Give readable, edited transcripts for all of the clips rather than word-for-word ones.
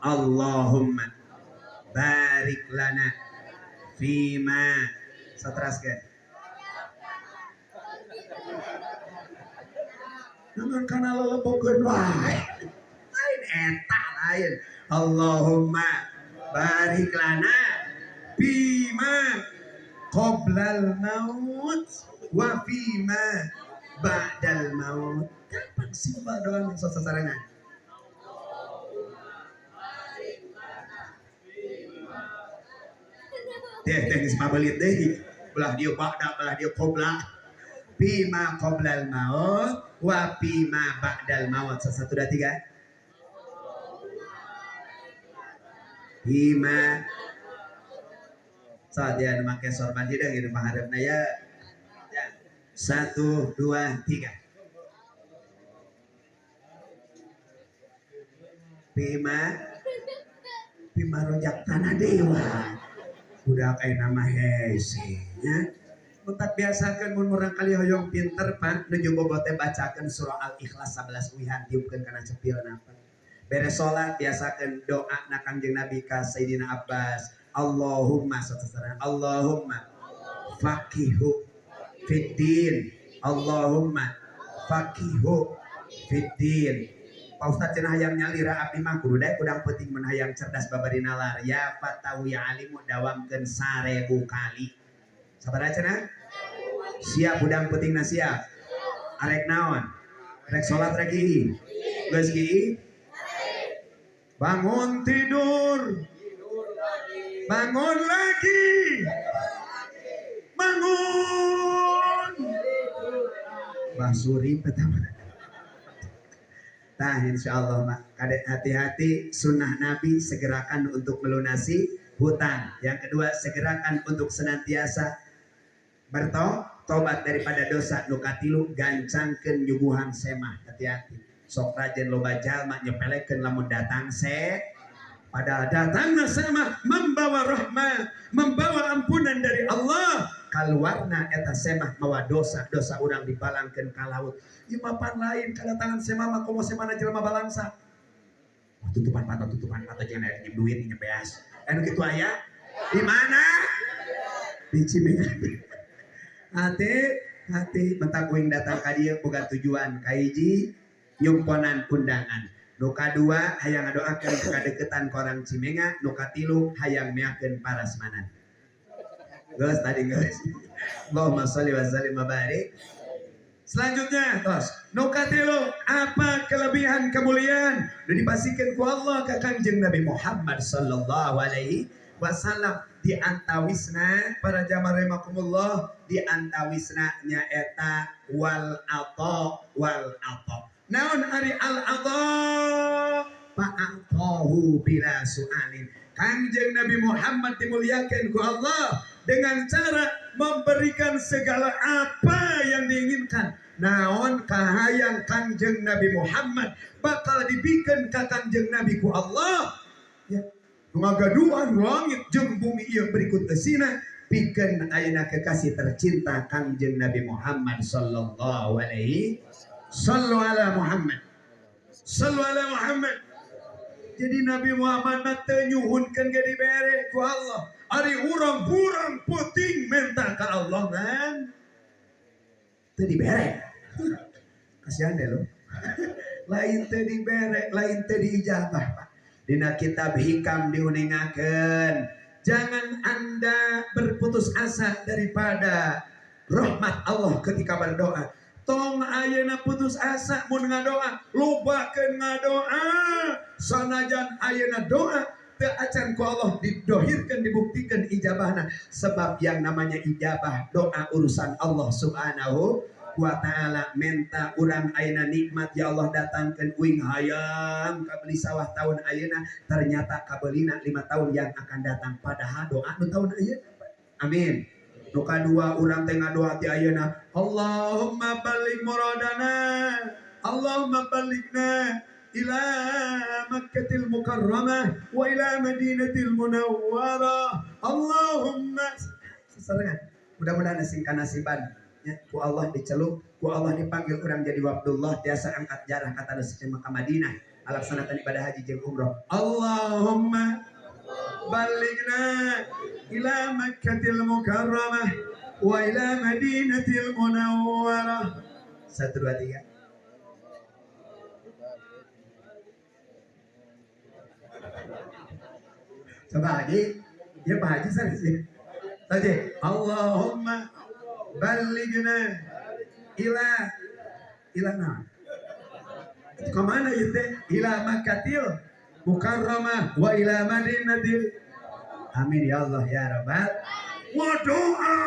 Allahumma barik lana fima sateraskeun. Namun kana lelebokeun wae. Lain eta lain. Allahumma barik lana fima qoblal maut wa fima ba'dal maut. Kapan simpel doa yang sasarengan? Teh teh geus pabelit deui. Belah dieu ba'da, belah dieu qobla. Fima qoblal maut wa fima ba'dal maut. 1 2 3. Fima saat dia make sorban hidung gitu pangharepna ya. 1 2 3. Fima fima rojak tanah dewa. Udah kayak nama hese nya. Mutak biasakeun mun murang kali hoyong pinter pan nuju bobo teh bacakeun surah Al-Ikhlas 11 uihan tiupkeun kana cepilna. Beres salat biasakeun doa na Kangjeng Nabi ka Sayyidina Abbas. Allahumma satasarana Allahumma faqihu fiddin. Allahumma faqihu fiddin. Pak Ustaz cenah hayang nyalira abdi mah kudu daek kudang peuting mun hayang cerdas babari nalar. Ya fatahu ya alimu dawamkeun 1000 kali. Sabaraha cenah? Siap udang peutingna siap. Arek naon? Rek salat rek ieu. Geus kieu. Bangun tidur. Bangun lagi. Bangun. Basuri pertama. Nah, insyaallah mak, kadek hati-hati sunnah Nabi segerakan untuk melunasi hutang. Yang kedua, segerakan untuk senantiasa bertobat daripada dosa. Nu katilu gancangkeun nyuguhan semah. Hati-hati. Sok rajin loba jalma nyepelekeun lamun datang se. Padahal datangna semah membawa rahmat, membawa ampunan dari Allah. Kaluarna eta semah mawa dosa-dosa urang dibalangkeun ka laut. Ieu mah pan lain kadatangan semah mah komo semahna jelema balangsa. Oh, tutupan mata jangan aya nyeem duit nyeem beas. Anu kitu aya? Di mana? Di Cimenga. Hati hati mentak uing datang ka dieu boga tujuan kahiji nyumponan undangan. Nu kadua hayang ngadoakeun kadeukeutan ka orang Cimenga, nu katilu hayang meakeun parasmanan. Geus tadi geus. Allahumma sholli wa sallim wa barik. Selanjutnya tos, nu katilu apa kelebihan kemuliaan nu dipasikeun ku Allah ka Kangjeng Nabi Muhammad sallallahu alaihi wasallam. Di antawisna para jamaah rahimakumullah, di antawisna nyaeta wal ata wal ata. Naon ari al ata? Fa'atahu bila su'alin. Kangjeng Nabi Muhammad dimuliakan ku Allah dengan cara memberikan segala apa yang diinginkan. Naon kahayang Kangjeng Nabi Muhammad bakal dibikeun ka Kangjeng Nabi ku Allah. Ya, ngagaduhan langit jeung bumi ieu berikut eusina pikeun ayeuna kekasih tercinta Kangjeng Nabi Muhammad sallallahu alaihi. Sallu ala Muhammad. Sallu ala Muhammad. Jadi Nabi Muhammad mah teu nyuhunkeun ge dibere ku Allah. Ari urang burang peuting menta ka Allah kan teu dibere. Kasihan deh lo. Lain teu dibere, lain teu diijabah, Pak. Dina kitab Hikam diuningakeun, jangan Anda berputus asa daripada rahmat Allah ketika berdoa. Tong ayeuna putus asa mun ngadoa, lobakeun ngadoa. Sanajan ayeuna doa teu acan ku Allah didohirkeun dibuktikan ijabahna, sebab yang namanya ijabah doa urusan Allah Subhanahu wa taala. Menta urang ayeuna nikmat ya Allah datangkeun uing hayang kabeli sawah tahun ayeuna, ternyata kabelina 5 tahun yang akan datang, padahal doa nu tahun ayeuna. Amin. Nu kadua urang teh ngadoa ti ayeuna, Allahumma balligh muradana, Allahumma ballighna ila Makkatil Mukarramah wa ila Madinatil Munawwarah. Allahumma sasarengan. Mudah-mudahan sing kanasiban ya, ku Allah dicelup, ku Allah dipanggil urang jadi wabdullah tiasa angkat jarah kata nasi ka Madinah. Ngalaksanakan ibadah haji jeung umroh. Allahumma balighna ila Makkatil Mukarramah wa ila Madinatil Munawwarah. 1, 2, 3. Coba lagi. Ya Pak Haji serius ya. Tadi Allahumma balighna ila ila nah. Kemana itu teh? Ila Makkatil Mukarramah wa ila Madinatil. Amin ya Allah ya Rabbal. Wadoa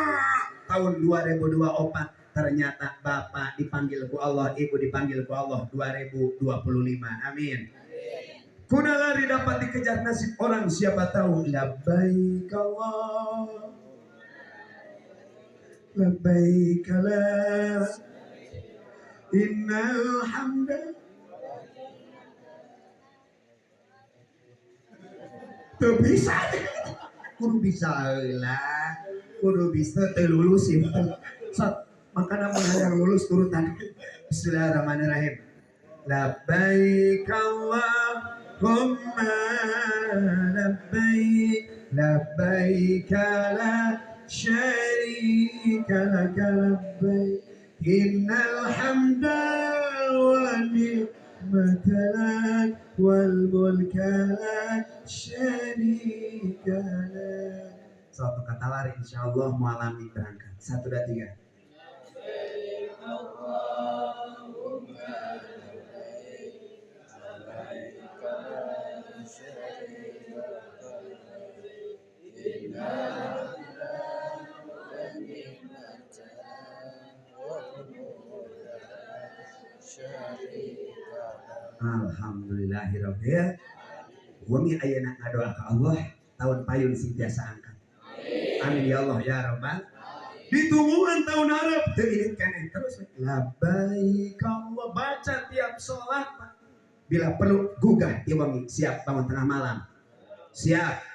tahun 2024 ternyata Bapak dipanggil ku Allah, Ibu dipanggil ku Allah 2025. Amin. Kuda lari dapat dikejar nasib orang, siapa tahu. Labbaik Allah, labbaik la, innal hamda. Teu bisa, kudu bisa lah, kudu bisa teu lulus sih. Sat, makana mun hayang lulus turutan. Bismillahirrahmanirrahim. Labbaik Allahumma labbaik, labbaik la syarika laka labbaik, innal hamda wa ni'mata lak wal mulka la syarika lak. Suatu kata lari insyaallah mualami berangkat. 1, 2, 3. Alhamdulillahirabbil. Wengi ayeuna ngadoa ka Allah tahun payun sing tiasa angkat. Amin ya Allah ya Rabbal. Ditungguan tahun harap teu irit keneh terus labbaik Allah, baca tiap salat Pak. Bila perlu gugah ti wengi, siap bangun tengah malam. Siap.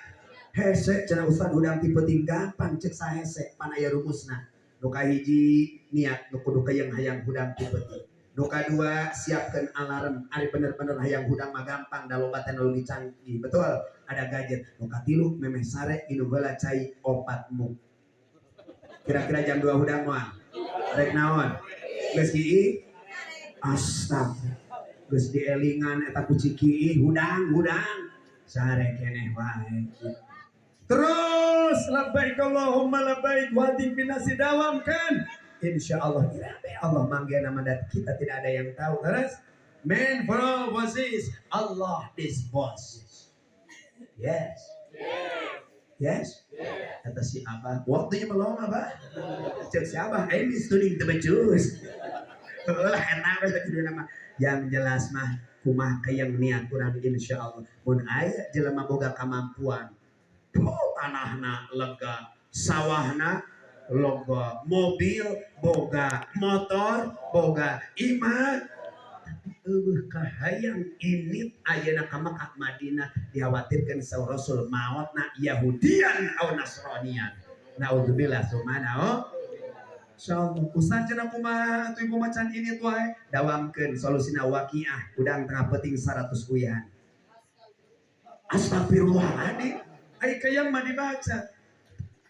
Hese cenah ustad hudang ti peuting gampang cek sahese pan aya rumusna. Nu kahiji niat nu kudu kayang hayang hudang ti peuting. Nu kadua siapkan alarm, ari bener-bener hayang hudang mah gampang da loba teknologi canggih, betul, ada gadget. Nu katilu memeh sare minum heula cai 4 muk. Kira-kira jam 2 hudang moal. Rek naon? Geus kieu? Astagfirullah. Geus dielingan eta ku ciki hudang hudang. Sare keneh wae. Terus labbaik Allahumma labbaik wa binasi dawamkan. Insya Allah Allah manggil nama dat kita tidak ada yang tahu. Terus man for all bosses, Allah is bosses. Yes. Yes. Kata si Abah, waktunya melong Abah. Cek si Abah, ini studying the becus. Lah enak we jadi nama. Yang jelas mah kumaha kayang niat kurang insya Allah. Mun aya jelema boga kemampuan, oh, tanahna lega, sawahna lega, mobil boga, motor boga, iman eueuh kahayang ini ayeuna ka Makkah Madinah dikhawatirkeun saur Rasul maotna Yahudian au Nasranian. Naudzubillah summa na'udzubillah. Insyaallah ustaz cenah kumaha atuh ibu macan ini tuh wae dawamkeun solusina waqiah udang tengah peuting 100 uyahan. Astagfirullahaladzim, ai kayang mah dibaca.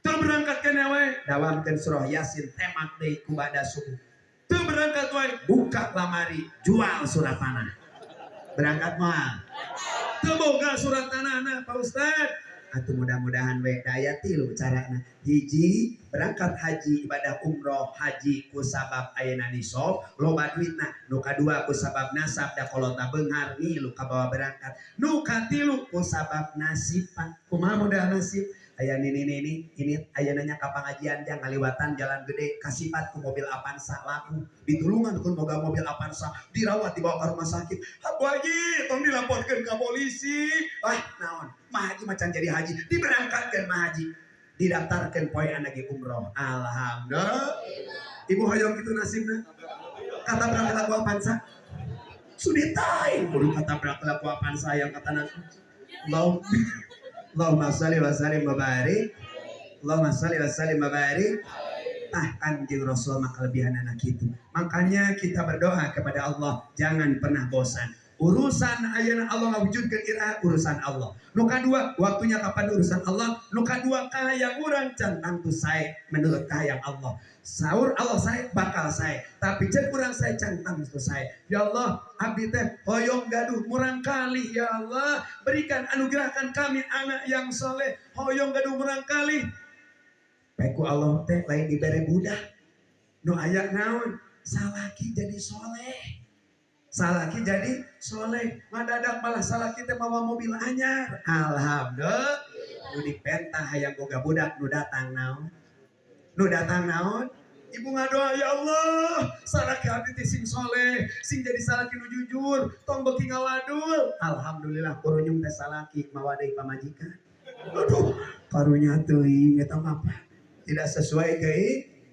Teu berangkat keneh wae dawamkeun surah Yasin temak deui ku bada subuh. Teu berangkat wae buka lamari jual surat tanah. Berangkat moal. Teu boga surat tanahna Pak Ustad. Atuh mudah-mudahan we daya tilu carana. Hiji berangkat haji ibadah umroh haji ku sabab ayeuna nisab loba duitna. Nu kadua ku sabab nasab da kolota beunghar ngilu kabawa berangkat. Nu katilu ku sabab nasib Pak. Kumaha mudah nasib? Aya nini-nini ini aya nanya ka pangajian jang ngaliwatan jalan gede kasipat ku mobil Avanza laku ditulungan ku moga mobil Avanza dirawat dibawa ke rumah sakit. Bu Haji tong dilaporkeun ka polisi. Ah naon mah haji macan jadi haji diberangkatkeun mah haji didaftarkeun poe lagi umroh. Alhamdulillah. Ibu hoyong kitu nasibna katabrak laku Avanza suditain kudu katabrak laku Avanza yang kata nasib. Allahumma sholli wa sallim wa barik. Allahumma sholli wa sallim wa barik. Tah Kanjeng Rasul mah kelebihan anak itu. Makanya kita berdoa kepada Allah jangan pernah bosan. Urusan ayeuna Allah ngawujudkeun iraha urusan Allah. Nu kadua waktunya kapan urusan Allah. Nu kadua kahayang urang can tangtu sae menurut kahayang Allah. Saur Allah sae bakal sae, tapi cek urang sae can tangtu sae. Ya Allah, abdi teh hoyong gaduh murangkalih, ya Allah, berikan, anugerahkan kami anak yang soleh, hoyong gaduh murangkalih. Ku Allah teh lain dibere budak. Nu aya naon? Salaki jadi soleh. Salaki jadi soleh. Madadak malah salaki teh mawa mobil anyar. Alhamdulillah. Nu dipenta hayang boga budak, nu datang naon? Nu datang naon? Ibu ngadoa, ya Allah, salaki abdi teh sing soleh, sing jadi salaki nu jujur, tong beuki ngawadul. Alhamdulillah, kurunyung teh salaki mawa deui pamajikan. Aduh, karunya teuing eta mah apa? Tidak sesuai ke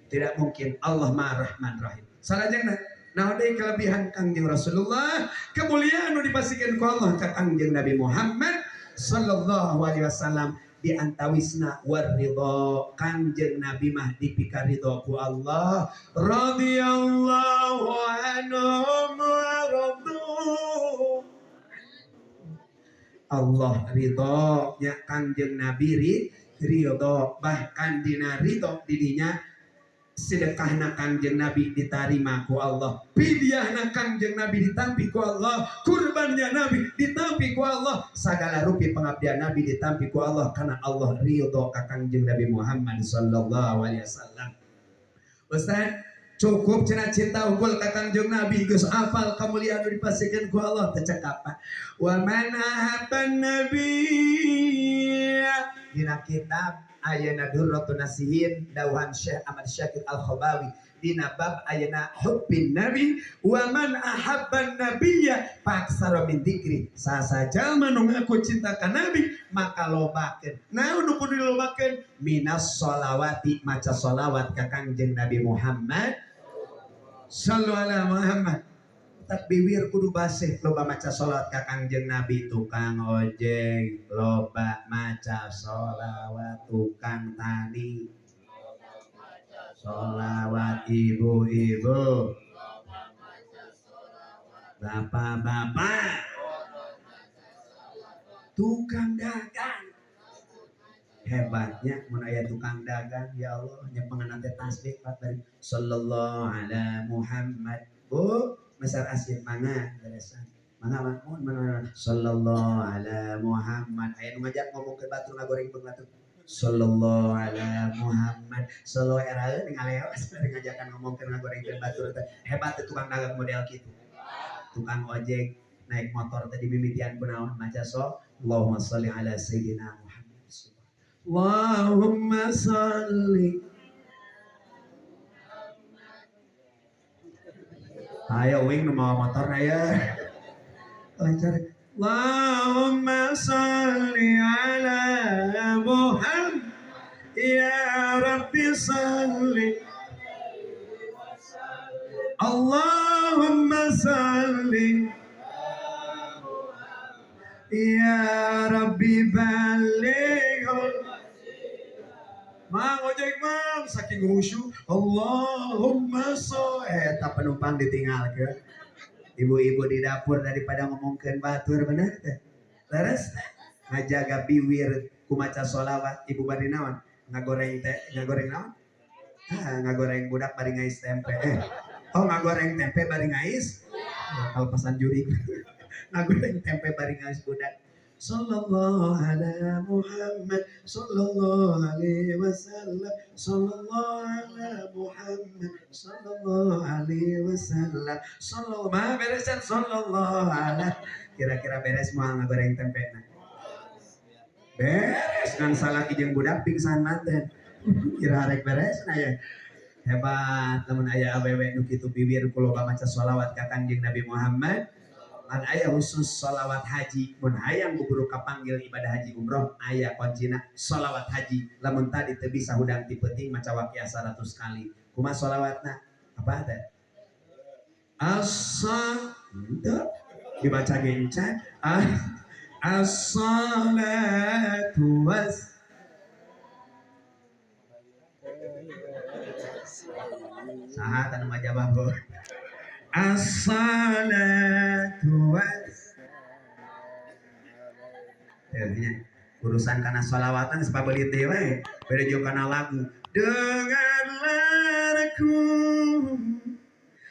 tidak mungkin. Allah Maha Rahman Rahim. Salajengna, naon deui kelebihan Kangjeng Rasulullah, kemuliaan nu dipasihkeun ku Allah ka Kangjeng Nabi Muhammad sallallahu alaihi wasallam, di antawisna warridho. Kangjeng Nabi mah dipikaridho ku Allah. Radhiyallahu anhum wa radu. Allah ridho nya, Kangjeng Nabi ridho. Bahkan dina ridho didinya sedekahna Kangjeng Nabi ditarima ku Allah, fidyahna Kangjeng Nabi ditampi ku Allah, kurbannya Nabi ditampi ku Allah, segala rupi pengabdian Nabi ditampi ku Allah karena Allah ridho ka Kangjeng Nabi Muhammad sallallahu alaihi wasallam. Ustaz, cukup cenah cinta unggul ka Kangjeng Nabi, geus apal kemuliaan nu dipasihkeun ku Allah, teu cekap. Wa man ahabban nabi, dina kitab ayeuna Durratun Nasihin dawuhan Syekh Ahmad Syakir Al-Khabawi, dina bab ayeuna hubbin nabi, wa man ahabban nabiyya fa'aksara min dzikri, sasa jalma nu ngaku cinta ka nabi maka lobakeun. Naon nu kudu dilobakeun? Minas sholawati, maca sholawat ka Kangjeng Nabi Muhammad. Sallu ala Muhammad. Tak biwir kudu basih, loba maca sholawat ka Kangjeng Nabi. Tukang ojek loba maca sholawat, tukang tani sholawat, ibu-ibu, bapak-bapak, tukang dagang. Hebatnya mun aya tukang dagang, ya Allah, nya pengen teh tasbih Pak bari sallallahu ala Muhammad. Bu, mesar asin mangga, beresan mangga makmun mana, sallallahu ala Muhammad. Aya nu ngajak ngomong ke batur ngagoreng batur, sallallahu ala Muhammad, sallallahu era ngaleos bari ngajakan ngomong ke ngagorengkeun batur teh. Hebat teh tukang dagang model kitu. Tukang ojek naik motor tadi mimitian kunaon? Maca so Allahumma sholli ala sayyidina Muhammad. Allahumma sholli. Ayo wing nu mawa motor aya. Lancar. Allahumma sholli ala Muhammad ya Rabbi sholli. Allahumma sholli ya Rabbi baligh. Mang ojek mang saking khusyuk Allahumma sholli, eta penumpang ditinggalkeun. Ibu-ibu di dapur daripada ngomongkeun batur, bener teh? Leres teh? Ngajaga biwir ku maca sholawat. Ibu bari naon? Ngagoreng teh, ngagoreng naon? Ah, ngagoreng budak bari ngais tempe. Oh, ngagoreng tempe bari ngais? Kalepasan jurig. Ngagoreng tempe bari ngais budak. Sallallahu ala Muhammad sallallahu alaihi wasallam, sallallahu ala Muhammad sallallahu alaihi wasallam, sallallahu ma beresan sallallahu ala. Kira-kira beres moal ngagoreng tempe na? Beres kan salaki jeung budak pingsan manten. Kira rek beres na ya. Hebat lamun aya awewe nu kitu biwir ku loba maca sholawat ka Kangjeng Nabi Muhammad. An aya khusus sholawat haji, mun hayang buburu kapanggil ibadah haji umroh, aya kuncina sholawat haji. Lamun tadi teu bisa hudang ti peuting maca waqiah 100 kali. Kumaha sholawatna? Apa teh? Assa henteu dibaca gencan. As-salatu was saha tanu majabah, Bu? As-salatu was Nya urusan kana sholawatan geus pabelit deui we. Beda jeung kana lagu. Dengarlah aku,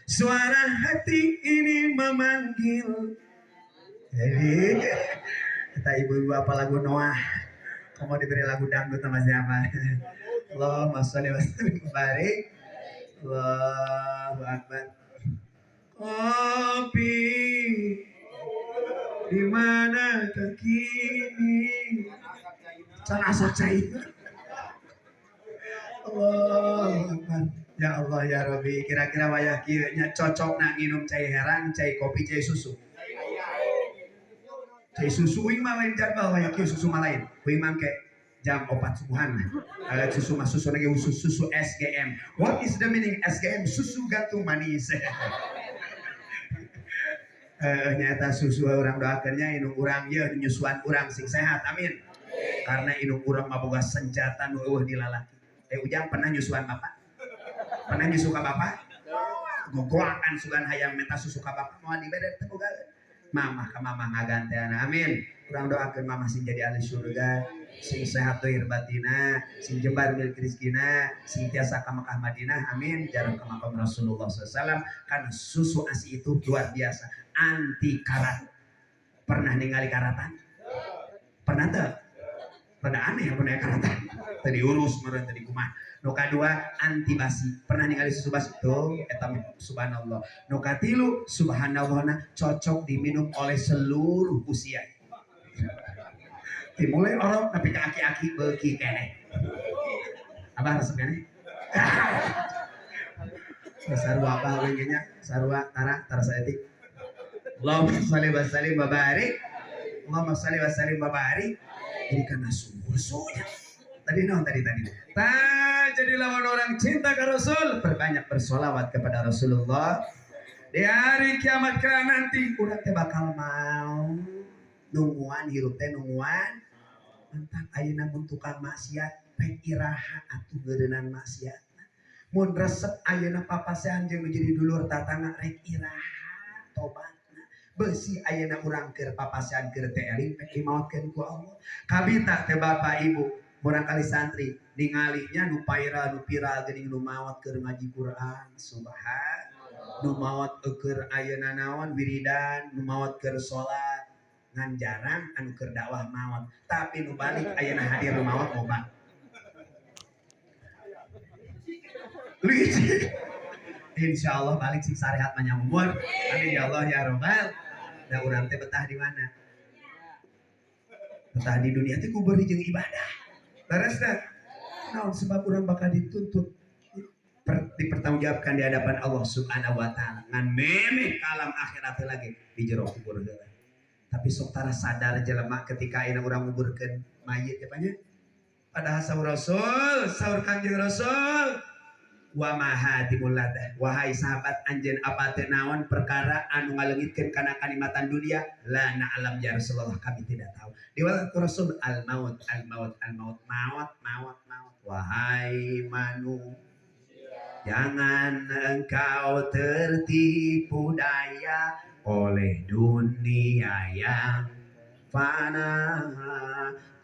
suara hati ini memanggil. Jadi kita ibu-ibu apa lagu Noah? Kamu diberi lagu dangdut sama siapa? Allahumma sholli wa sallim wa barik. Allahu akbar. Kopi di mana kini? Can asak cai. Allahu akbar. Ya Allah ya Rabbi, kira-kira wayah kieu nya cocok nak nginum cai herang, cai kopi, cai susu. Cai susu uing mah lain jadwal wayah kieu, susu mah lain. Uing mah ke jam 4 subuhan. Susu mah susu lagi susu, susu SGM. What is the meaning SGM? Susu gantung manis. Nyata susu urang doakeun nya indung urang ye nyusuan urang sing sehat. Amin. Karena indung urang mah boga senjata nu euweuh di lalaki. Ujang pernah nyusuan bapak? Pernah nyusu ka bapak? Gogoakan sugan hayang minta susu ka bapak, moal dibere, teu boga. Mamah ka mamah ngaganteana. Amin. Urang doakeun mamah sing jadi ahli surga, sing sehat dohir batina, sing jembar milik rezekina, sing tiasa ka Mekah Madinah. Amin. Jarang ka makam Rasulullah SAW. Karena susu ASI itu luar biasa, anti karat. Pernah ningali karatan? Pernah tuh? Rada aneh apa nih karatan? Tadi urus meureun tadi kumaha. Nu kadua, anti basi. Pernah ningali susu basi? Tuh, eta subhanallah. Nu katilu, subhanallah na cocok diminum oleh seluruh usia. Dimulai orang tapi ke aki-aki beuki keneh. Abah resep keneh? Sarua abah we nya, sarua tara tara saeutik. Allahumma sholli wa sallim wa barik. Allahumma sholli wa sallim wa barik. Jadi karena susunya. Tadi naon tadi tadi. Ta jadi lawan orang cinta ke Rasul, perbanyak bersolawat kepada Rasulullah. Di hari kiamat kelak nanti urang teh bakal mau nungguan hirup teh nungguan. Mentang ayeuna mun tukang maksiat pek iraha atuh ngeureunang maksiat. Mun resep ayeuna papasean jeung nu jadi dulur tatangga, rek iraha tobatna. Besi ayeuna urang keur papasean keur teh eling pek dimaotkeun ku Allah. Kabita teh bapak ibu murangkali santri ningalinya nu viral, nu viral geuning nu maot keur ngaji Quran, subhan, nu maot keur ayeuna naon wiridan, nu maot keur salat, ngan jarang anu keur dakwah maot. Tapi nu balik ayeuna hadir nu maot loba. Licik. Insya Allah balik sing sarehat panjang umur. Amin ya Allah ya Robbal. Da urang teh betah di mana? Betah di dunia teh kubur jeung ibadah. Leres dah. Naon sebab urang bakal dituntut dipertanggungjawabkan di hadapan Allah Subhanahu wa taala. Ngan memeh ka alam akhirat lagi di jero kubur heula. Tapi sok tara sadar jelema ketika ayeuna urang nguburkeun mayit ya nya. Padahal saur Rasul, saur Kangjeng Rasul, wa mahatimul ladah. Wahai sahabat anjeun, apa teu naon perkara anu ngaleungitkeun kana kanikmatan dunia? La na'lam ya Rasulullah, kami tidak tahu. Diwalat Rasul, al maut, al maut, al maut, maut, maut, maut. Wahai manusia, jangan engkau tertipu daya oleh dunia yang fana,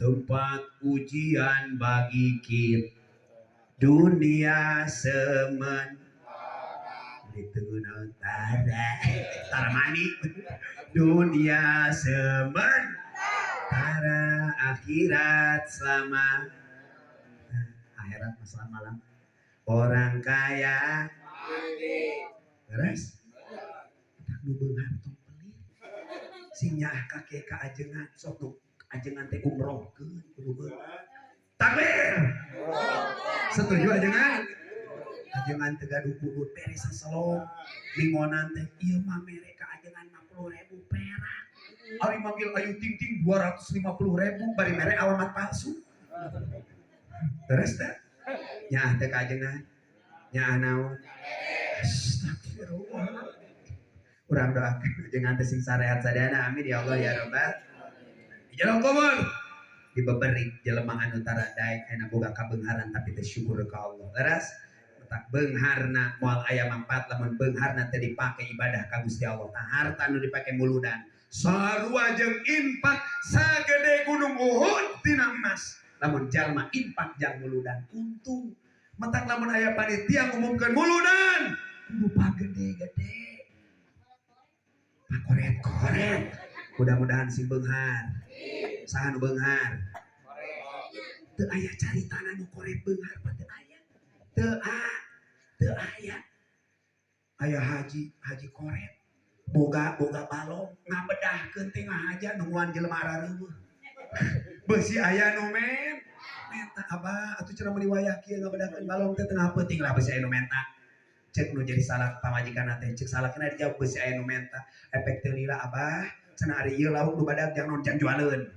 tempat ujian bagi kita dunia semen tara tara mani dunia sementara, akhirat selama. Nah, akhirat masalah malam orang kaya beres nu beunghar tong pelit, sing nyaah kake ka ajengan, sok nu ajengan teh umrohkeun kudu beunghar. Takbir. Setuju ajengan? Ajengan teh gaduh kudut bere saselong mingonan teh, ieu mah mere ka ajengan 50.000 perak. Ari manggil Ayu Ting Ting 250.000, bari mere alamat palsu. Terus teh nyaah teh ka ajengan, nyaah naon? Astagfirullah. Urang doakeun ajengan teh sing sarehat sadayana. Amin ya Allah ya Rabbal. Di jero kubur dibeberi jelema anu tara daek aya boga kabeungharan tapi teh syukur ka Allah. Leres? Tak beungharna moal aya manfaat lamun beungharna teh dipake ibadah ka Gusti Allah. Tah harta nu dipake muludan sarua jeung infak sagede gunung. Lamun jalma infak jang muludan untung. Matak lamun aya panitia ngumumkeun muludan kudu pagede-gede. Pakoret-koret. Mudah-mudahan sing beunghar. Saha nu beunghar? Teu aya caritana nu koret beunghar mah teu aya. Teu aya. Aya haji, haji koret. Boga boga balong ngabedahkeun teh ngahaja nungguan jelema arareuweuh. Beusi aya nu menta abah atuh cenah meuni wayah kieu ngabedahkeun balong teh tengah peuting lah beusi aya nu menta. Cek nu jadi salah pamajikan teh cek salakina dijawab beusi aya nu menta. Efek teu lila abah cenah ari ieu lauk nu badag jang naon jang jualeun.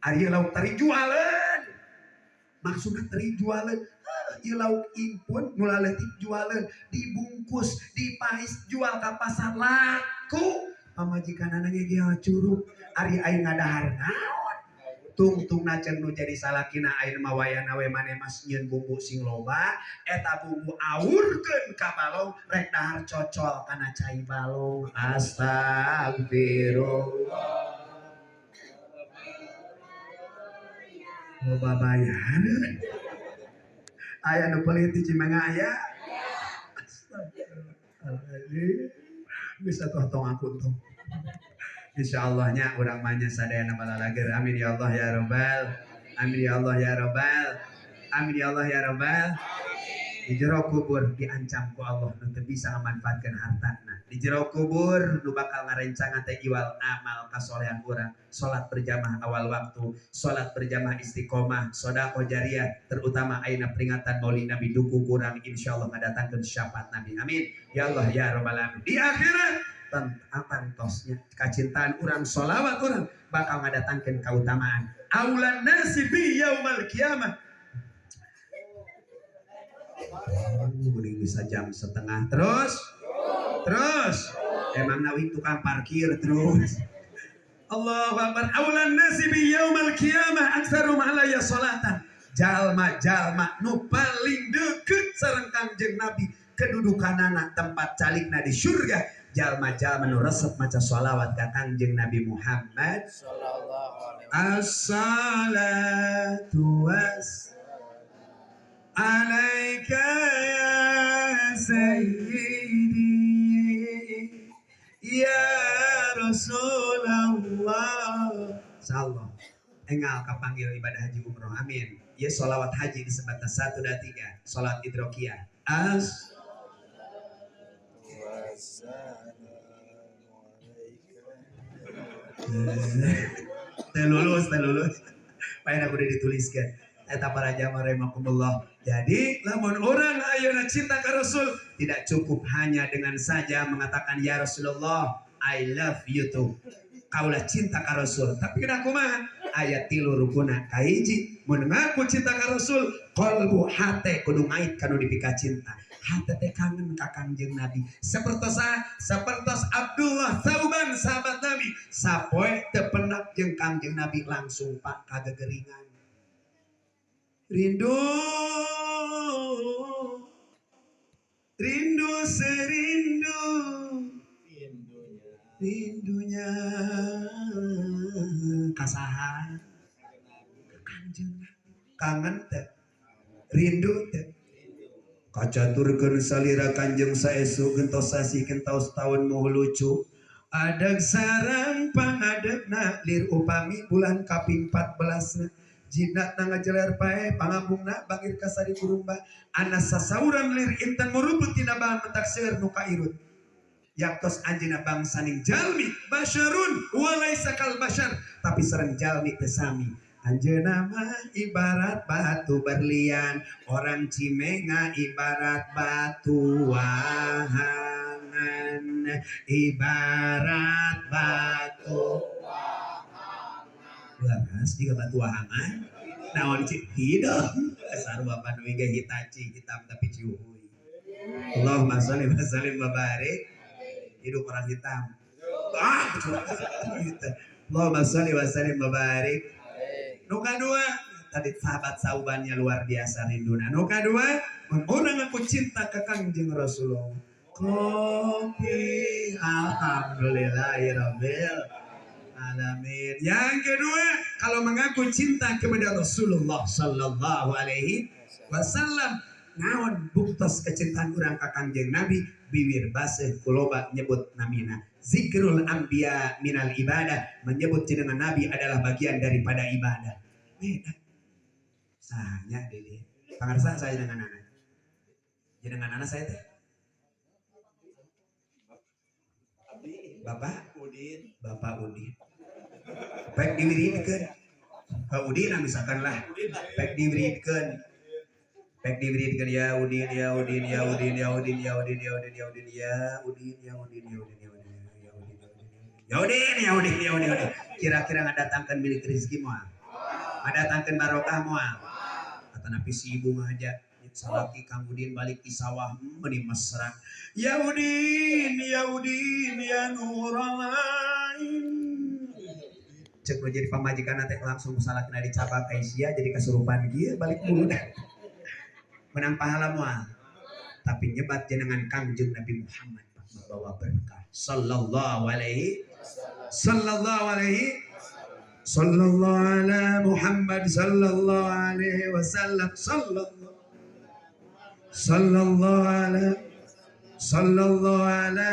Ari ieu lauk tari jualeun. Maksudna teri jualeun. Ieu lauk impun nu laleutik jualeun, dibungkus, dipais, jual ka pasar laku. Pamajikanana ge curug ari aing ngadahar naon. Tungtungna ceuk nu jadi salakina ayeuna mah wayahna we maneh mah nyieun bumbu sing loba, eta bumbu awurkeun ka balong rek dahar cocol kana cai balong. Astagfirullah. Loba bayareun. Aya nu pelit di Cimenga aya. Astagfirullahaladzim. Bisa tuh tong aku tuh. Insyaallah nya urang mah nya sadayana balalager. Amin ya Allah ya Rabbal. Amin ya Allah ya Rabbal. Amin ya Allah ya Rabbal. Di jero kubur diancam ku Allah nu teu bisa ngamanfaatkeun hartana. Di jero kubur nu bakal ngarencangan teh iwal amal kasolehan urang, salat berjamaah awal waktu, salat berjamaah istiqomah, sedekah jariah, terutama ayeuna peringatan Maulid Nabi dukung urang insyaallah ngadatangkeun syafaat Nabi. Amin ya Allah ya Rabbal alamin. Di akhirat tentang tosnya kacintaan urang, sholawat urang bakal ngadatangkeun kautamaan. Aulan nasi bi yaumal kiamah. Mending bisa jam setengah terus terus emang nawi tukang parkir terus. Allahu akbar. Aulan nasi bi yaumal kiamah aktsarum alayya salatan. Jalma-jalma nu paling deket sareng Kangjeng Nabi kedudukanana tempat calikna di surga. Jalma-jalma nu resep maca sholawat ka Kangjeng Nabi Muhammad sallallahu alaihi wasallam. Assalatu was alaika ya sayyidi ya Rasulullah. Insyaallah engal kapanggil ibadah haji umroh. Amin. Ya sholawat haji disebutna 1 2 3 salat idrokiyah. As teh lulus, teh lulus. Paena kudu dituliskeun. Eta para jamaah rahimakumullah. Jadi lamun orang ayeuna cinta ka Rasul tidak cukup hanya dengan saja mengatakan ya Rasulullah I love you too. Kaulah cinta ka Rasul. Tapi kena kumaha? Ayat 3 rukuna. Kahiji mun ngaku cinta ka Rasul, qalbu hate kudu ngait kanu dipika cinta. Hate teh kangen ka Kangjeng Nabi. Sapertos sapertos Abdullah Thauban sahabat Nabi, sapoe teu penak jeung Kangjeng Nabi langsung pak kagegeringan. Rindu rindu serindu rindunya kasaha Kangjeng Nabi. Kangen teh rindu teh kacaturkeun salira Kanjeng saesu gentos sasih gentos taun moho lucu adeg sarang pangadegna lir upami bulan kaping 14 jinnatna ngajeler pae pangambungna bangir kasari kurumba ana sasauran lir intan murubut tina bahan mentak seueur nu kairut yaktos anjeunna bangsaning jalmi basyarun walaisa kal basyar tapi sareng jalmi teu sami. Anjeunna mah ibarat batu berlian, orang Cimenga ibarat batu wahangan, ibarat batu wahangan. Leres juga batu wahangan. Naon cik hidung sarua panuwi ge hitachi hitam tapi ciuhuy. Allahumma sholli wa sallim wa barik. Hidup orang hitam. Ah, gitu. Allahumma sholli wa sallim wa barik. Nu kadua, tadi sahabat saubannya luar biasa rinduna. Nu kadua, mun urang ngaku cinta ka Kangjeng Rasulullah. Kopi alhamdulillahirabbil alamin. Yang kedua, kalau mengaku cinta kepada Rasulullah Sallallahu Alaihi Wasallam. Naon buktos kecintaan urang ka Kangjeng Nabi? Biwir baseuh ku loba nyebut namina. Zikrul anbiya minal ibadah, menyebut jenengan Nabi adalah bagian daripada ibadah. Beda. Sanya dede. Pangarsa saya dengan anak. Jenengan anak saya teh. Bapak Udin. Bapak Udin. Pek diwiridkeun. Pak Udin misalkan lah. Pek diwiridkeun. Pek diwiridkeun ya Udin ya Udin ya Udin ya Udin ya Udin ya Udin ya Udin ya Udin ya Udin ya Udin ya Udin ya Udin ya Udin ya Udin ya Udin ya Udin. Kira-kira ngadatangkeun milik rezeki moal? Ngadatangkeun barokah moal? Kata napi si ibu ngaja salaki Kang Udin balik di sawah meuni mesra. Ya Udin, ya Udin, ya Nurul Ain. Cek nu jadi pamajikan teh langsung salakina dicabak ka sia jadi kasurupan kieu balik mulu. Menang pahala moal. Tapi nyebat jenengan Kangjeng Nabi Muhammad membawa berkah. Sallallahu alaihi sallallahu alaihi sallallahu ala Muhammad sallallahu alaihi wasallam sallallahu sallallahu ala sallallahu ala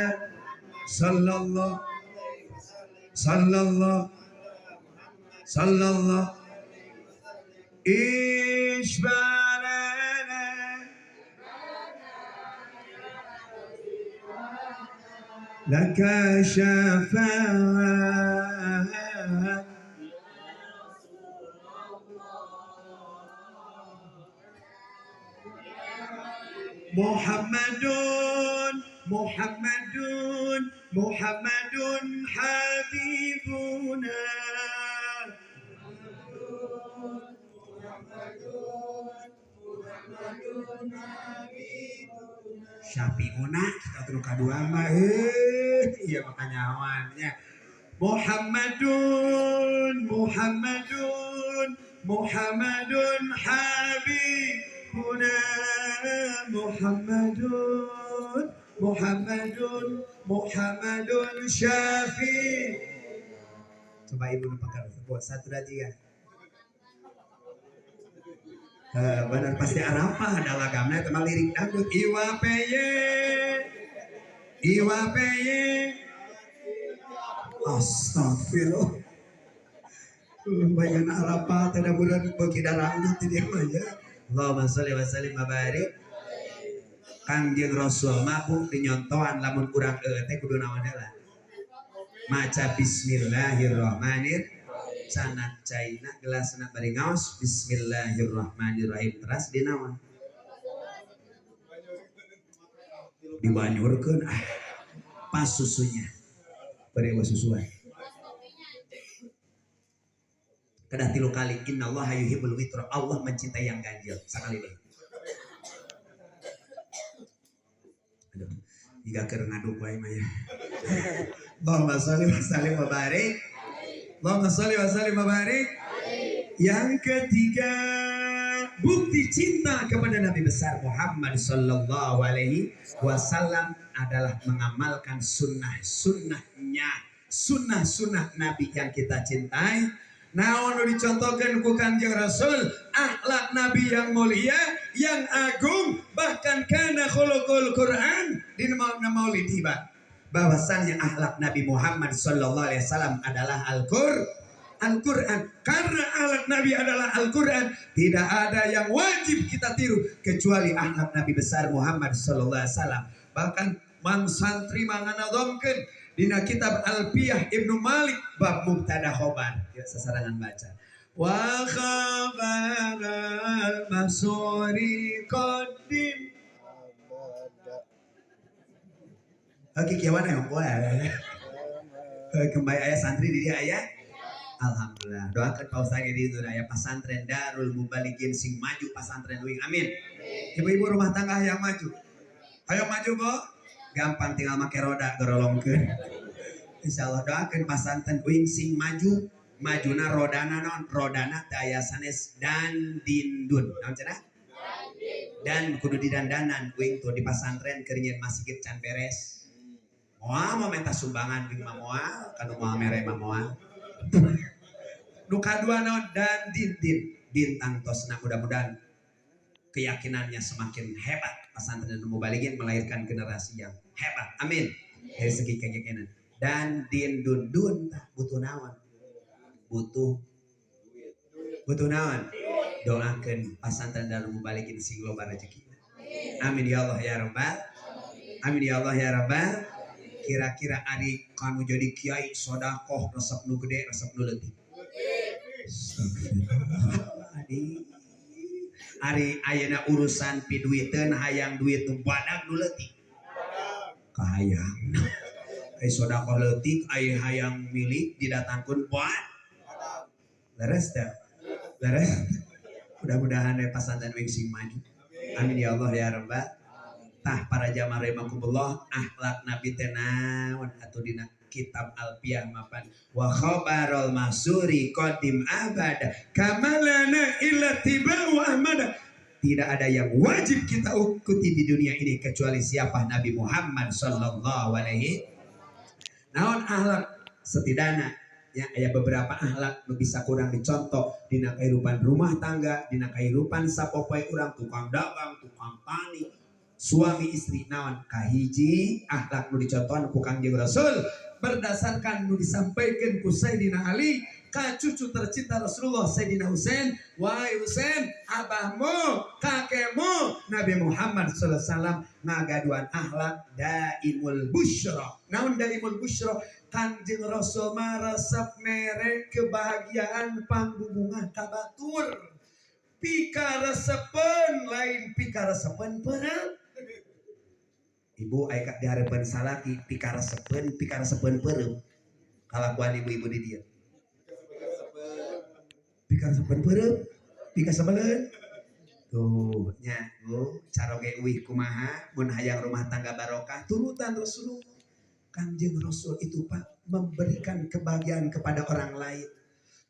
sallallahu sallallahu sallallahu ishbalana laka syafa'at. Muhammadun Muhammadun Muhammadun habibuna. Syafi'una kita turun kadua mah iya makanya awannya Muhammadun Muhammadun Muhammadun habibuna Muhammadun Muhammadun Muhammadun syafi. Coba ibu lupakan buat 1 2 3. Benar pasti Arafah ada lagamnya teman lirik dangdut Iwa peye Iwa peye. Astagfirullah. Bayangan Arafah tidak bulan bagi dangdut di dia mah ya. Allahumma sholli wa sallim wa barik. Kangjeng Rasul mah bu dinyontohan lamun kurang teh kudu naon heula. Maca bismillahirrahmanirrahim. Canat caina gelasna bari ngaos bismillahirrahmanirrahim teras dinaon dibanyurkeun pas susunya bari susuan kedah 3 kali innallaha yuhibbul witra, Allah mencintai yang ganjil sakali deui. Aduh jiga keur ngaduk wae mah ya. Allahumma sholli wa sallim wa barik. Allahumma sholli wa sallim wa barik. Yang ketiga, bukti cinta kepada Nabi besar Muhammad sallallahu alaihi wasallam adalah mengamalkan sunnah-sunnahnya, sunnah-sunnah Nabi yang kita cintai. Naon nu dicontohkan ku Kangjeng Rasul, akhlak Nabi yang mulia, yang agung, bahkan kana khuluqul Quran di maulid tiba. Bahwasannya akhlak Nabi Muhammad sallallahu alaihi wasallam adalah Al-Quran. Karena akhlak Nabi adalah Al-Quran, tidak ada yang wajib kita tiru kecuali akhlak Nabi besar Muhammad sallallahu alaihi wasallam. Bahkan mang santri manganadhomkeun dina kitab Alfiyah Ibnu Malik bab mubtada khobar. Ya sasarangan baca. Wa khabar al-masuri qadim. Oke, kiawan yang kowe. Kembali ayah santri di dia ayah. Alhamdulillah. Doakan Pak Ustaz di itu aya pasantren Darul Mubalighin sing maju pasantren uing. Amin. Ibu-ibu rumah tangga yang maju. Ayo maju, Bu. Gampang tinggal make roda gorolongkeun. Insyaallah doakan pasantren uing sing maju. Majuna rodana non, rodana teu aya sanes dan dindun. Naon cenah? Dan kudu didandanan uing tuh di pasantren keur nyieun masjid can beres. Moal mau minta sumbangan uing mah moal, kanu moal mere mah moal. Nu kadua naon? Dan din din bintang tosna, mudah-mudahan keyakinannya semakin hebat. Pesantren dan mubalighin melahirkan generasi yang hebat. Amin. Dari segi keyakinan. Dan din dun dun tah butuh naon? Butuh butuh naon? Doakeun pesantren dan mubalighin sing loba rezeki. Amin ya Allah ya Rabbal. Amin ya Allah ya Rabbal. Kira-kira ari kanu jadi kiai sodakoh resep nu gede, resep nu leutik? Astagfirullahaladzim. Ari ayeuna urusan piduiteun, hayang duit nu badag nu leutik? Kahayang. Ari sodakoh leutik, ari hayang milik didatangkeun buat. Leres teh? Leres. Mudah-mudahan pasantren wing sing maju. Amin ya Allah ya Rabbal. Tah, para jamaah rahimakumullah, akhlak Nabi teh naon atuh? Dina kitab Alfiyah mapan, wa khabarul masuri qadim abada kamalana illa tibau ahmad. Tidak ada yang wajib kita ikuti di dunia ini kecuali siapa? Nabi Muhammad sallallahu alaihi. Naon akhlak setidaknya ya, aya beberapa akhlak nu bisa kurang dicontoh dina kehidupan rumah tangga, dina kehidupan sapopoe urang, tukang dagang, tukang tani, suami istri. Naon kahiji akhlak nu dicontohan ku Kangjeng Rasul berdasarkan nu disampaikan ku Sayyidina Ali ka cucu tercinta Rasulullah, Sayyidina Husain? Wahai Husain, abahmu, kakekmu Nabi Muhammad SAW ngagaduhan akhlak daimul busyra. Naon daimul busyra? Kanjeng Rasul mah resep mere kebahagiaan, pangbubungah ka batur, pika resepen, lain pika resepen peureum. Ibu, aya dihareupeun salaki pika resepen, pika resepen peureum? Kalakuan ibu-ibu di dieu, pika resepen peureum, pika sebeleun tuh nya. Bu, caroge uih kumaha mun hayang rumah tangga barokah, turutan Rasulullah. Kangjeng Rasul itu, Pak, memberikan kebahagiaan kepada orang lain.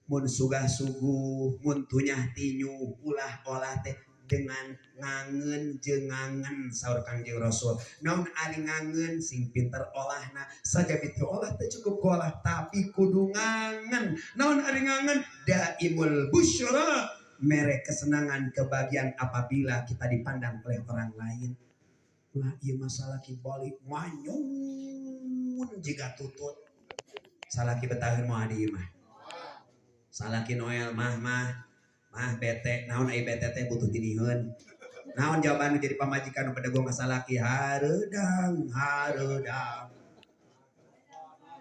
Mun sugah suguh, mun tunyah tinyu, ulah olah teh dengan ngangen jeung ngangen, saur Kangjeng Rasul. Naon ari ngangen? Sing pinter olahna saja. Itu olah teh cukup olah, tapi kudu ngangen. Naon ari ngangen? Daimul busyra, mere kesenangan, kebahagiaan apabila kita dipandang oleh orang lain. Lah, ieu masalah ki balik manyun jiga tutut. Salaki betaheun moal di imah? Salaki Noel, mah, mah, mah, bete. Naon ai bete teh? Butuh tiniheun. Naon jawaban jadi pamajikan nu pedegong ka salaki? Hareudang hareudang,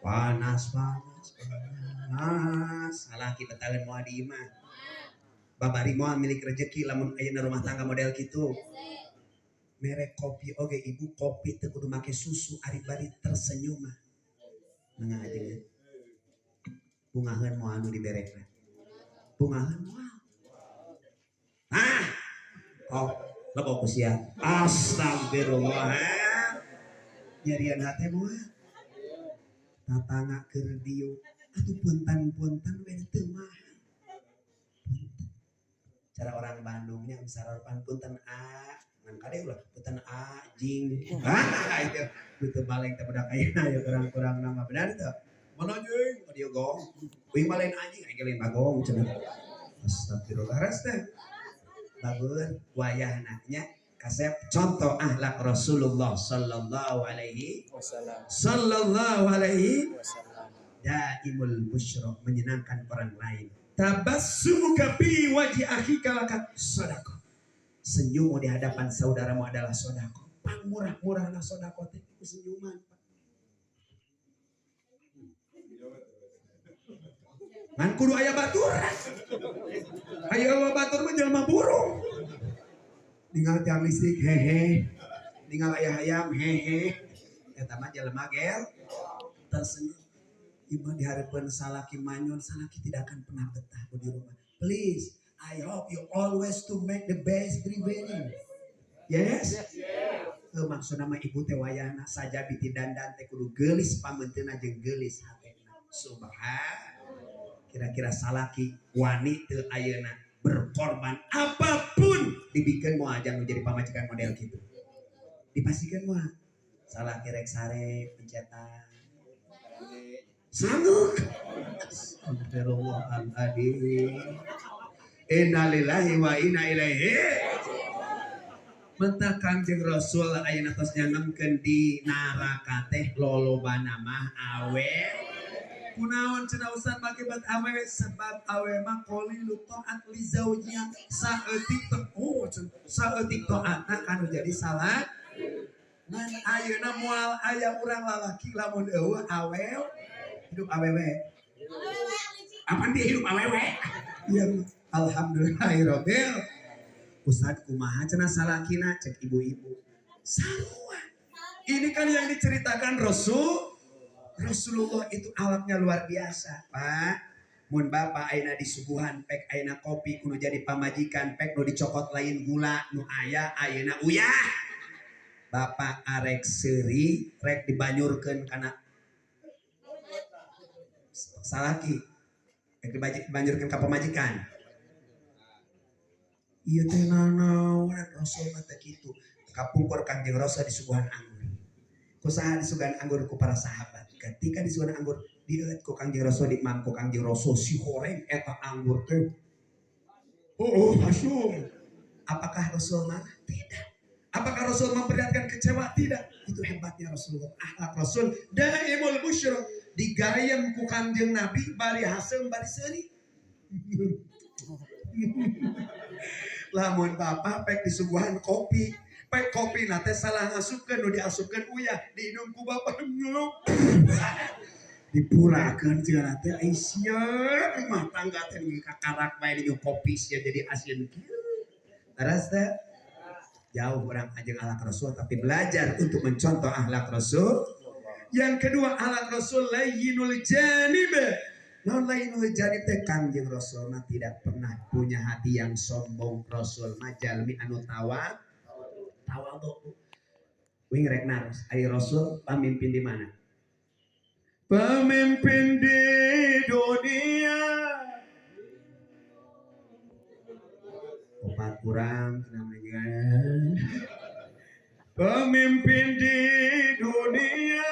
panas panas panas. Salaki betaheun moal di imah? Babari moal milik rezeki lamun ayeuna rumah tangga model kitu? Mere kopi oge, ibu, kopi teu kudu make susu, ari bari tersenyum mah nengah aja. Bungaheun moal nu diberekna? Bungaheun moal? Ah, oh, lebok usia. Astagfirullah, nyerian hate moal? Tatangga keur dieu atuh, punten-punten we teu mah. Cara orang Bandungnya misalkan punten a, ngan kade ulah punten a jing. Ah, itu itu balik teh budak ayeuna ya, kurang-kurang nama benar teu mana anjing dia gong, uing mah lain anjing, aing lain bagong cenah. Astagfirullah, teh bagus wayahna nya. Kasep contoh akhlak Rasulullah sallallahu alaihi wasallam. Sallallahu alaihi wasallam. Daimul busyra, menyenangkan orang lain. Tabassumuka fi wajhi akhika laka sedekah. Senyum di hadapan saudaramu adalah sedekah. Pang murah-murahna sedekah teh ku senyuman, Pak. Ngan kudu aya batur. Aya batur mah jelema burung. Ningal tiang listrik hehe. Ningal aya hayam hehe. Eta mah jelema gel tersenyum. Ibu diharapkan salaki manyun, salaki tidak akan pernah betah di rumah. Please, I hope you always to make the best prevailing. Yes? Eh, maksudna mah ibu teh wayahna saja biti dandan teh kudu geulis pameunteuna jeung geulis hatena. Subhan. Kira-kira salaki wani teu ayeuna berkorban apapun dibikeun moal jang jadi pamajikan model gitu? Dipastikan moal? Salaki rek sare pencetan. Sanggup. Astagfirullahaladzim. Innalillahi wa inna ilaihi. Matak Kangjeng Rasul ayeuna tos nyangemkeun di neraka teh lolobana mah awe. Kunaon cenah, Ustaz, make bat awewe? Sebab awewe mah qalilu taat li zaujiha, saeutik teh, oh, saeutik taatna kanu jadi salah. Ngan ayeuna moal aya urang lalaki lamun euweuh awewe. Hidup awewe. Apaan dia hidup awewe? Ya, alhamdulillahirabbil. Ustaz, kumaha cenah salakina cek ibu-ibu? Sarua. Ini kan yang diceritakan Rasulullah itu akhlaknya luar biasa, Pak. Mun bapak ayeuna disuguhan pek ayeuna kopi kudu jadi pamajikan, pek nu dicokot lain gula, nu aya ayeuna uyah. Bapak arek seuri rek dibanyurkeun kana salaki, rek dibanyurkeun ka pamajikan. Ieu teh nanaon, Rasul mah teh kitu. Kapungkur Kangjeng Rasul disuguhan anggur. Ku saha disuguhan anggur? Ku para sahabat. Ketika disuguhan anggur, dieuet ku Kangjeng Rasul, dimam ku Kangjeng Rasul si horeng eta anggur teh. Oh, hasum. Apakah Rasul marah? Tidak. Apakah Rasul memperlihatkan kecewa? Tidak. Itu hebatnya Rasulullah. Akhlak Rasul daimul busyra. Digayem ku Kangjeng Nabi bari haseum bari seuri. Lamun bapak pek disuguhan kopi, pek kopi nate salah ngasupkeun, nu diasupkeun uyah, diinum ku bapak ngelup. Dipurakeun cenah teh, ai sia rumah tangga teh kakarak bae di kopi sia jadi asin kieu. Teras teh jauh orang ajeng akhlak Rasul, tapi belajar untuk mencontoh akhlak Rasul. Yang kedua, akhlak Rasul layyinul janib. Naon layyinul janib teh? Kangjeng Rasul mah tidak pernah punya hati yang sombong. Rasul mah jalmi anu tawadhu. Wing rek naros, ari Rasul pamimpin di mana? Pemimpin di dunia. Opat kurang namanya. Pemimpin di dunia.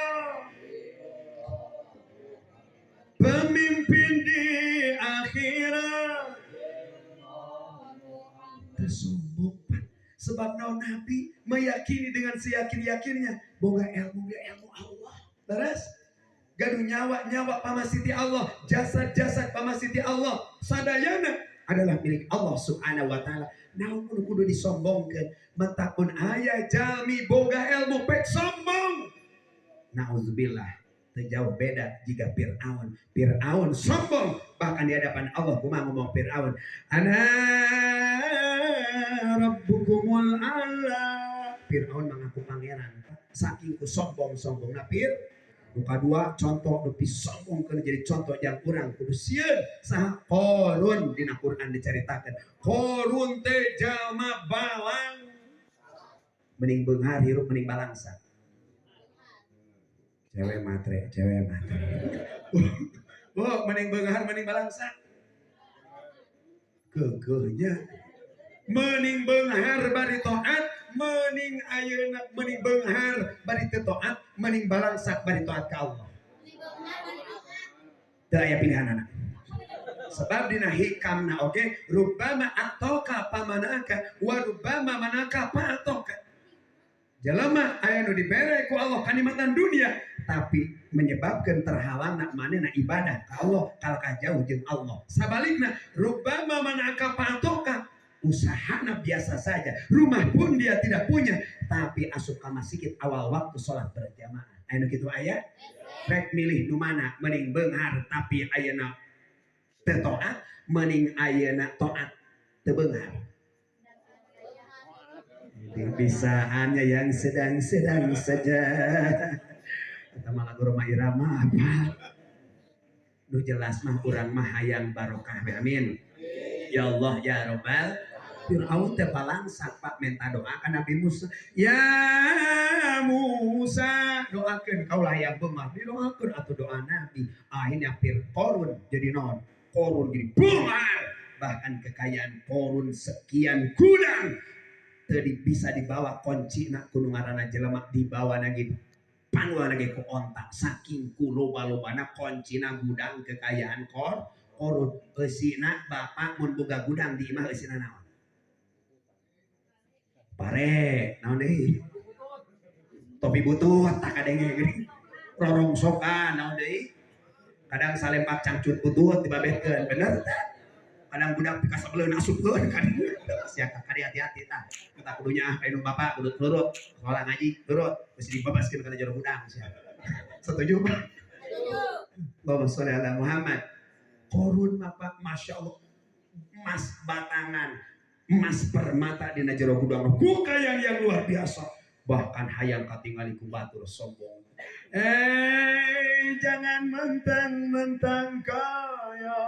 Pemimpin di akhirat. Tersombong. Sebab naon, Nabi meyakini dengan seyakin-yakinnya boga ilmu ge ilmu Allah. Terus gaduh nyawa nyawa pamasiti Allah, jasad jasad pamasiti Allah, sadayana adalah milik Allah Subhanahu wa Taala. Naon kudu kudu disombongkeun? Matak mun aya jalmi boga ilmu pek sombong. Nauzubillah, terjauh beda jika Fir'aun. Fir'aun sombong bahkan di hadapan Allah. Kumaha ngomong Fir'aun? Ana rabbukumul a'la. Fir'aun mengaku pangeran saking ku sombong-sombong. Nah, nu kadua, contoh nu sombong kana jadi contoh yang kurang kudu sieun saha? Qarun. Dina Quran dicaritakeun Qarun teh jalma balang. Mending beunghar hirup, mending balangsa? Cewek matre, cewek matre. Oh, mending beunghar, mending balangsa? Keukeuhnya mending beunghar bari taat, mending ayeuna mending beunghar bari teu taat, mending balangsak bari taat ka Allah? Teu aya pilihanana. Sebab dina hikamna oge, okay? Rubbama a'thoka famana'aka wa rubbama mana'aka fa'athoka. Jelema aya nu dibere ku Allah kanikmatan dunia tapi menyebabkan terhalangna manehna ibadah ka Allah, kalkah jauh jeung Allah. Sabalikna, rubbama mana'aka fa'athoka, usahana biasa saja, rumah pun dia tidak punya, tapi asup ka masjid awal waktu, sholat berjamaah. Aya nu kitu aya. Rek milih nu mana? Mending beunghar tapi ayeuna teu taat, mending ayeuna taat teu beunghar? Bisa hanya yang sedang-sedang saja. Kita malah lagu Rhoma Irama apa? Nu jelas mah urang mah hayang barokah we. Amin. Ya Allah ya Robbal. Fir'aun teh balangsak, Pak, minta doa ka Nabi Musa. Ya Musa, doakeun kaulah yang beunghar. Didoakeun atuh doa Nabi. Akhirnya Qarun jadi non. Qarun jadi beunghar. Bahkan kekayaan Qarun sekian gudang teu bisa dibawa kunci nak kudu ngaranna jelema dibawa lagi. Dipanggul lagi ku onta saking ku loba-lobana koncina gudang kekayaan Korun. Eusina bapak mun boga gudang di imah, eusina naon? Pare, naon deui? Topi butut, tak kadenge geuning. Rorongsokan, naon deui? Kadang salempak cangcut butut dibabetkeun, bener teh? Kadang budak pikasebeleun asupkeun kan. Sia kadi hati-hati tah. Kita kudunya ka indung bapak kudu nurut, sekolah ngaji nurut, mesti dibabaskeun kana jero gudang sia. Setuju, Pak? Allahumma sholli ala Muhammad. Korun mah, Pak, Masya Allah. Emas batangan, emas permata dina jero gudang. Kukayaan yang luar biasa. Bahkan hayang katingali ku batur sombong. Eh, jangan mentang-mentang kaya.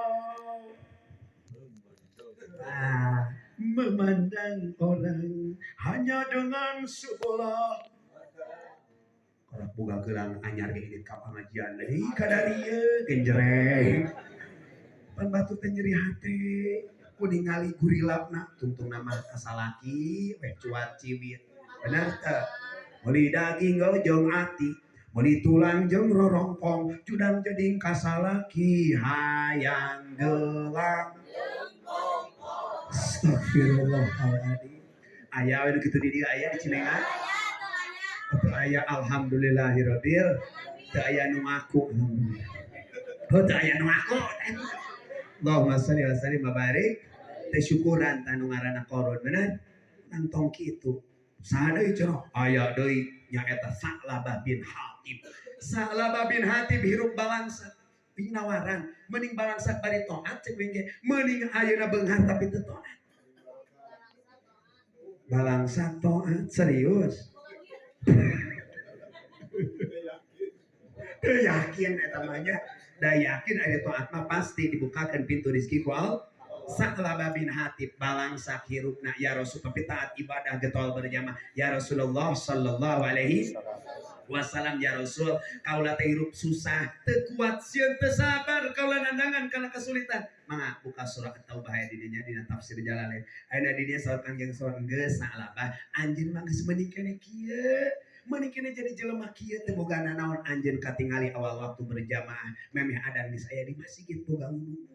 Ah, memandang orang hanya dengan sebelah. Kalau boga gelang anyar ge ini ka pangajian deui kadarieu genjereng. Pan batur teh nyeri hate ku ningali gurilapna, tungtung nama kasalaki weh cuat ciwit. Bener teu? Meuli daging jeung ati, meuli tulang jeung rorongkong, judang jeding kasalaki hayang gelang. Astagfirullahaladzim. Aya we nu kitu di dieu, aya di Cimengan? Teu aya, alhamdulillahirabbil. Teu aya nu ngaku, alhamdulillah. Heuh, teu aya nu ngaku. Allahumma sholli wa sallim wa barik. Teh syukuran tah nu ngaranna Korun, bener? Nangtong kitu. Saha deui cenah? Aya deui, nyaeta Sa'labah bin Hatib. Sa'labah bin Hatib hirup balangsak. Pinawaran, mending balangsak bari taat cek wing ge, mending ayeuna beunghar tapi teu taat. Balangsak taat, serius. Teu yakin eta mah nya. Da yakin aya taat mah pasti dibukakan pintu rezeki ku Allah. Sa'labah bin Hatib balangsak hirupna, ya Rasul, tapi taat ibadah getol berjamaah. Ya Rasulullah sallallahu alaihi wasallam, ya Rasul, kaula teh hirup susah, teu kuat sieun, teu sabar kaula nandangan kana kesulitan. Mangga buka surah At-Taubah aya di dinya dina tafsir Jalalain. Ayeuna di dinya saur Kangjeng saur, geus Sa'labah, anjeun mah geus mending keneh kieu. Mending keneh jadi jelema kieu teu boga nanaon, anjeun katingali awal waktu berjamaah, memeh adan geus aya di masjid, boga wudhu.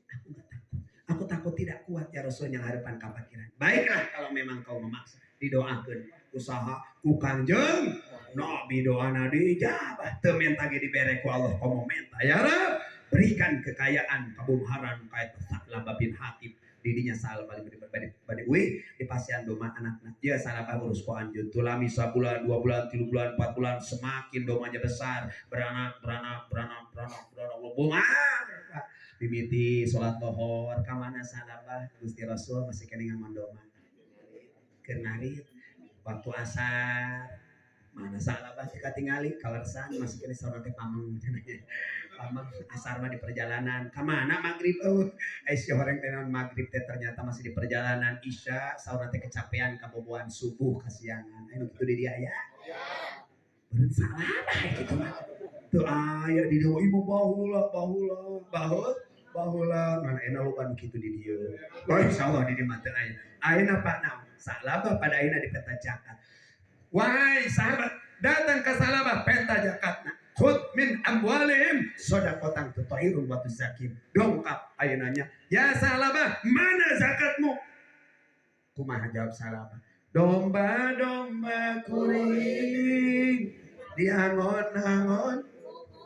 Aku nggak takut. Aku takut tidak kuat ya Rasul yang harapan kapakiran. Baiklah kalau memang kau memaksa, didoakeun usaha ku Kangjeng Nabi, doana diijabah, teu menta ge dibere ku Allah, komo menta. Ya Rab, berikan kekayaan kabungharan ka eta Sa'labah bin Hatib. Didinya sal balik bade bade uih di pasian doma anakna. Dia Sa'labah urus ku anjeun tulami sabulan, 2 bulan, 3 bulan, 4 bulan, semakin domanya besar, beranak, beranak, beranak, beranak, beranak, bunga. Mimiti salat lohor ka mana Sa'labah? Gusti Rasul masih keneh ngangon doma keur ngarit. Waktu asar mana Sa'labah? Teu katingali kalersan, masih keneh saur teh pameng cenah, pameng asar mah di perjalanan. Ka mana maghrib? Eueuh, eh si horeng teh naon, maghrib teh ternyata masih di perjalanan. Isya saur teh kecapean, kaboboan, subuh kasiangan. Anu kitu di dia aya beureun Sa'labah kitu mah teu aya di dieu ieu baheula baheula baheula baheula ngan ayeuna loba nu kitu di dieu. Oh, insyaallah di dieu mah teu aya. Ayeuna Pak naon? Sa'labah pada ayeuna dipenta zakat. Wahai sahabat, datang ke Sa'labah penta zakatna. Khudz min amwalihim shadaqatan tutahhiruhum wa tuzakkihim. Dongkap ayeuna nya. Ya Sa'labah, mana zakatmu? Kumaha jawab Sa'labah? Domba-domba kuring diangon-angon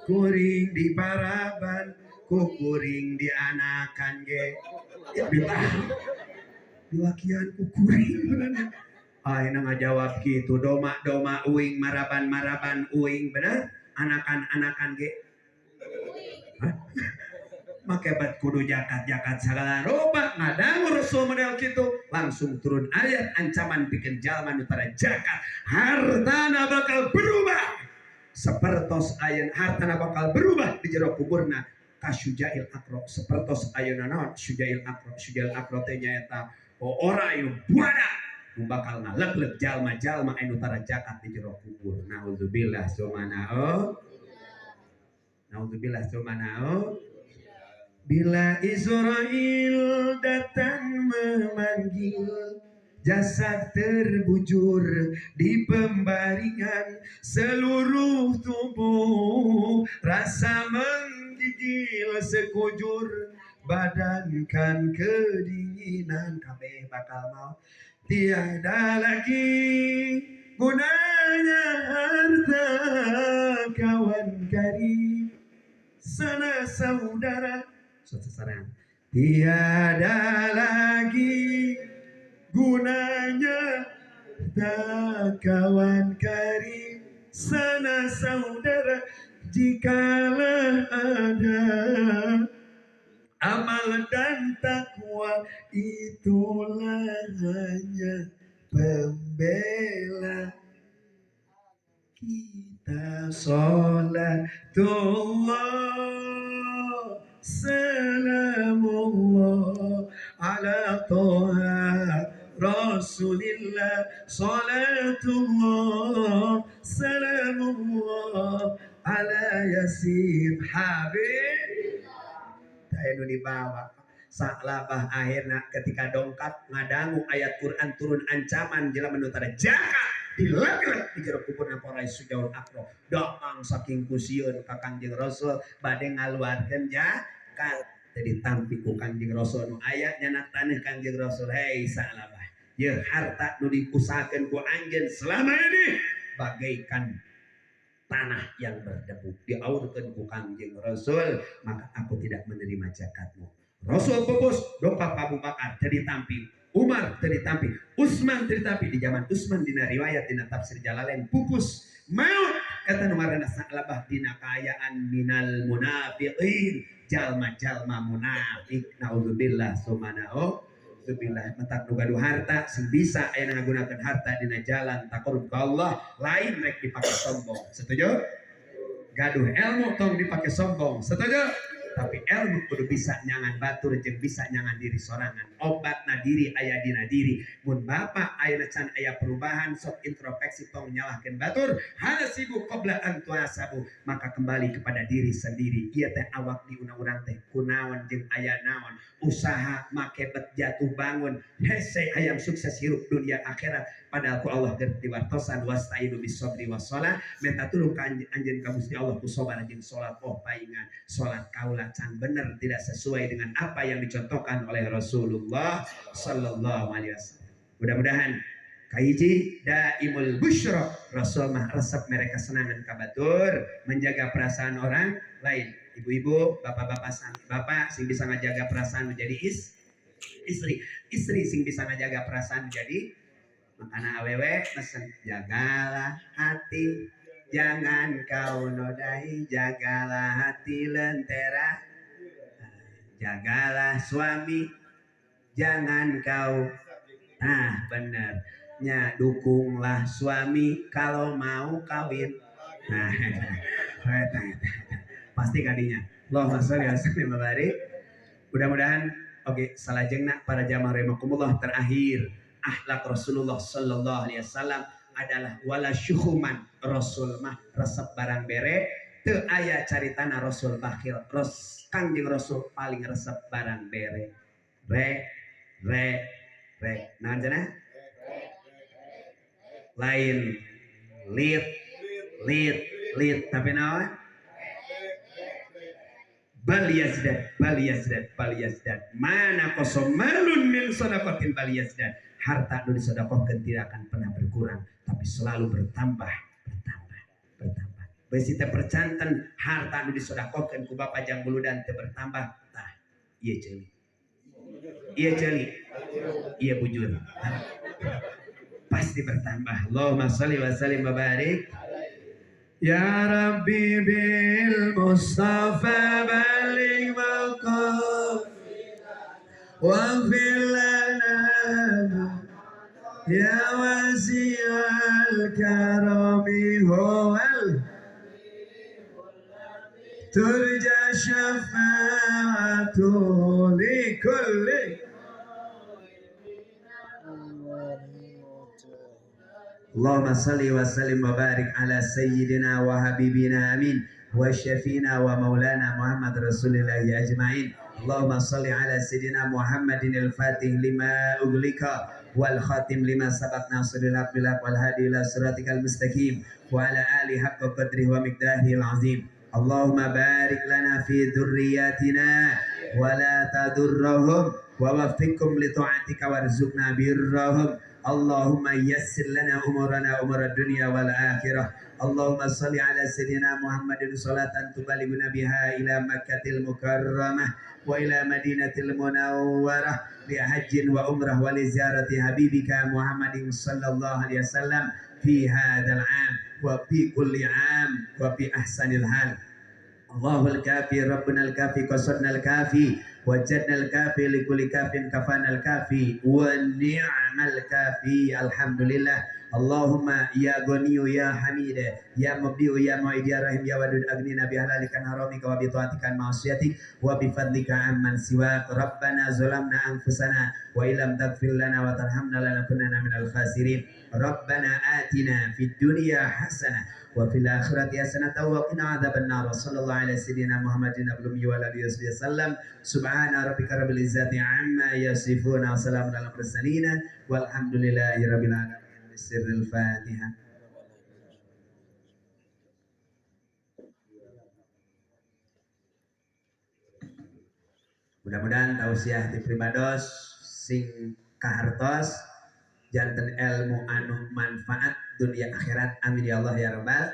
kuring, di paraban ku kuring, di anakan ge ya bila dilakian ku kuring. Ayeuna ngajawab gitu, doma-doma uing, maraban-maraban uing, bener, anakan-anakan ge. Hah? Make bat kudu jakat-jakat segala rupa. Ngadangu Rasul model kitu, langsung turun ayat ancaman pikeun jalma nu tara jakat, hartana bakal berubah sapertos ayeuna, hartana bakal berubah di jero kuburna ka syujail aqro, sapertos ayeuna naon syujail aqro. Syujail aqro teh nyaeta ora anu buada nu bakal ngaleklek jalma-jalma anu tara zakat di jero kubur. Naudzubillah summa naudzubillah summa. Bila Israel datang memanggil, Jasad terbujur di pembaringan, seluruh tubuh rasa menggigil sekujur, badan kan kedinginan, kabeh bakal maut. Tiada lagi gunanya harta, kawan karib, sanak saudara. Sasaran. Tiada lagi gunanya harta, kawan karib, sanak saudara, jikalau ada amal dan takwa, itulah hanya pembela kita. Salatullah salamullah ala Toha Rasulillah, salatullah salamullah ala Yasin Habib. Tah nu dibawa Sa'labah akhirna ketika dongkap ngadangu ayat Quran turun ancaman jelema nu tara zakat dileglek di jero kuburna porai Sujaul Akro datang saking kusieun ka Kangjeng Rasul bade ngaluarkeun zakat. Teu ditampi ku Kangjeng Rasul, nu aya nyanak taneuh Kangjeng Rasul, "Hei Sa'labah, ye harta nu diusahakeun ku anjeun selama ini bagaikan tanah yang berdebu." Diaurkeun ku Kangjeng Rasul, "Maka aku tidak menerima zakatmu." Rasul pupus, dongkap Abu Bakar teu ditampi, Umar teu ditampi, Utsman teu ditampi. Di zaman Utsman, dina riwayat dina tafsir Jalalain, pupus maut eta nu ngaranna Sa'labah dina kaayaan minal munafiqin, jalma-jalma munafik. Naudzubillah summa naudzubillah. Matak nu gaduh harta sing bisa aya ngagunakeun harta dina jalan taqarrub ka Allah, lain rek dipake sombong. Setuju? Gaduh ilmu tong dipake sombong. Setuju? Tapi ilmu kudu bisa nyangan batur jeung bisa nyangan diri sorangan. Obatna diri aya dina diri. Mun bapak ayeuna can aya perubahan, sok introspeksi, tong nyalahkeun batur. Hasibu qabla an tuhasabu, maka kembali kepada diri sendiri. Ieu teh awak di urang teh kunaon jeung aya naon usaha make bet jatuh bangun, hese hayang sukses hirup dunia akhirat, padahal ku Allah keur diwartosan wastainu bisobri wassalah, minta tulung ka anjeun ka Gusti Allah ku sabar jeung salat. Oh, paingan salat kaula can bener, tidak sesuai dengan apa yang dicontohkan oleh Rasulullah sallallahu alaihi wasallam. Mudah-mudahan kahiji daimul busyra, Rasul mah resep mere kasenangan ka batur, menjaga perasaan orang lain. Ibu-ibu, bapak-bapak, bapak sing bisa ngajaga perasaan menjadi istri, istri sing bisa ngajaga perasaan menjadi, makana awewe mesen jagalah hati, jangan kau nodai, jagalah hati lentera, jagalah suami, jangan kau, nah bener nya, dukunglah suami kalau mau kawin. Nah, pasti kadinya. Allahumma sholli wa sallim wa barik. Mudah-mudahan oke. Salajengna, para jamaah rahimakumullah, terakhir, akhlak Rasulullah sallallahu alaihi wasallam adalah wala syuhuman. Rasul mah resep barang bere. Teu aya caritana Rasul bakhil. Kangjeng Rasul paling resep barang bere. Re re re, naon cenah? Lain lit lit lit, tapi naon? Bal yazdad, bal yazdad, bal yazdad. Ma naqasa malun min shadaqatin bal yazdad. Harta nu disedekahkeun tidak akan pernah berkurang, tapi selalu bertambah, bertambah, bertambah. Besi teh percanten harta nu disedekahkeun ku bapak jang buludan teu bertambah, tah ieu ceuli. Ieu ceuli. Ieu bujur. Pasti bertambah. Allahumma sholli wa sallim wa barik. Ya Rabbi bil Mustafa baligh maqam waghfir lana ya wasi'al karami huwal turja syafa'atu likulli. Allahumma salli wa sallim wa barik ala sayyidina wa habibina amin wa syafina wa maulana Muhammad Rasulillah ajma'in. Allahumma salli ala sayyidina Muhammadin al-fatih lima uglika. Wal khatim lima sabaq nasril haq bil haq wal hadi ila siratikal mustaqim wa ala ali haqqa qadrihi wa miqdarihil azim. Allahumma barik lana fi dzurriyyatina wa la tadurruhum wa waffiqhum li ta'atika warzuqna birrahum. Allahumma yassir lana umurana umurad dunya wal akhirah. Allahumma salli ala sayyidina Muhammadin salatan tubalighuna biha ila Makkatil Mukarramah wa ila Madinatil Munawwarah li hajjin wa umrah wa li ziyarati habibika Muhammadin sallallahu alaihi wasallam fi hadzal 'am wa fi kulli 'am wa fi ahsanil hal. Allahul kafi rabbunal kafi qasadnal kafi wajadnal kafi likulli kafin kafanal kafi wa ni'mal kafi. Alhamdulillah. Allahumma ya ghaniyu ya hamid ya mubdiu ya mu'id ya rahim ya wadud agnina bi halalika haramika wa bi ta'atika an ma'siyatik wa bi fadlika amman siwak. Rabbana zalamna anfusana wa illam taghfir lana wa tarhamna lanakunanna minal khasirin. Rabbana atina fid dunya hasanah wa fil akhirati hasanah wa qina adzaban nar. Sallallahu ala sayyidina Muhammadin abdul wa alihi wasallam. Subhana rabbika rabbil izzati amma yasifun wa salamun alal mursalin walhamdulillahi rabbil alamin. Sirril Fatihah. Mudah-mudahan tausiah ti pribados sing kahartos janten ilmu anu manfaat dunia akhirat. Amin ya Allah ya rabbal.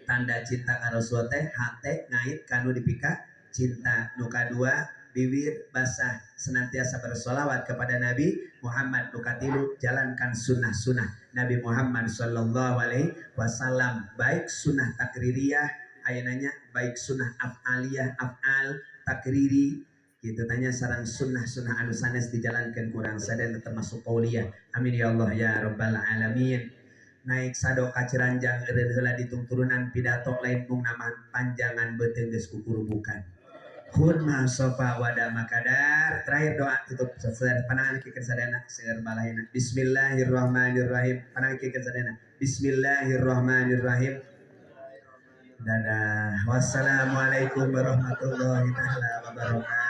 Tanda cinta ka Rasul teh hate ngait kanu dipika cinta. Nu kadua bibir basah senantiasa bersolawat kepada Nabi Muhammad. Nu katilu jalankan sunnah-sunnah Nabi Muhammad sallallahu alaihi wasallam, baik sunnah takririyah ayeunanya, baik sunnah af'aliyah af'al takriri gitu tanya sarang sunnah-sunnah anu sanes dijalankan kurang sadar termasuk qauliyah. Amin ya Allah ya rabbal alamin. Naik sado ka Ciranjang eureun heula ditungturunan pidato lain mung namahan panjangan beuteung geus kukurubukan. Khun sofa wada makadar. Terakhir doa tutup panangan kikeun sadayana seueur balahina. Bismillahirrahmanirrahim. Panangan kikeun sadayana. Bismillahirrahmanirrahim. Dadah. Wassalamualaikum warahmatullahi taala wabarakatuh.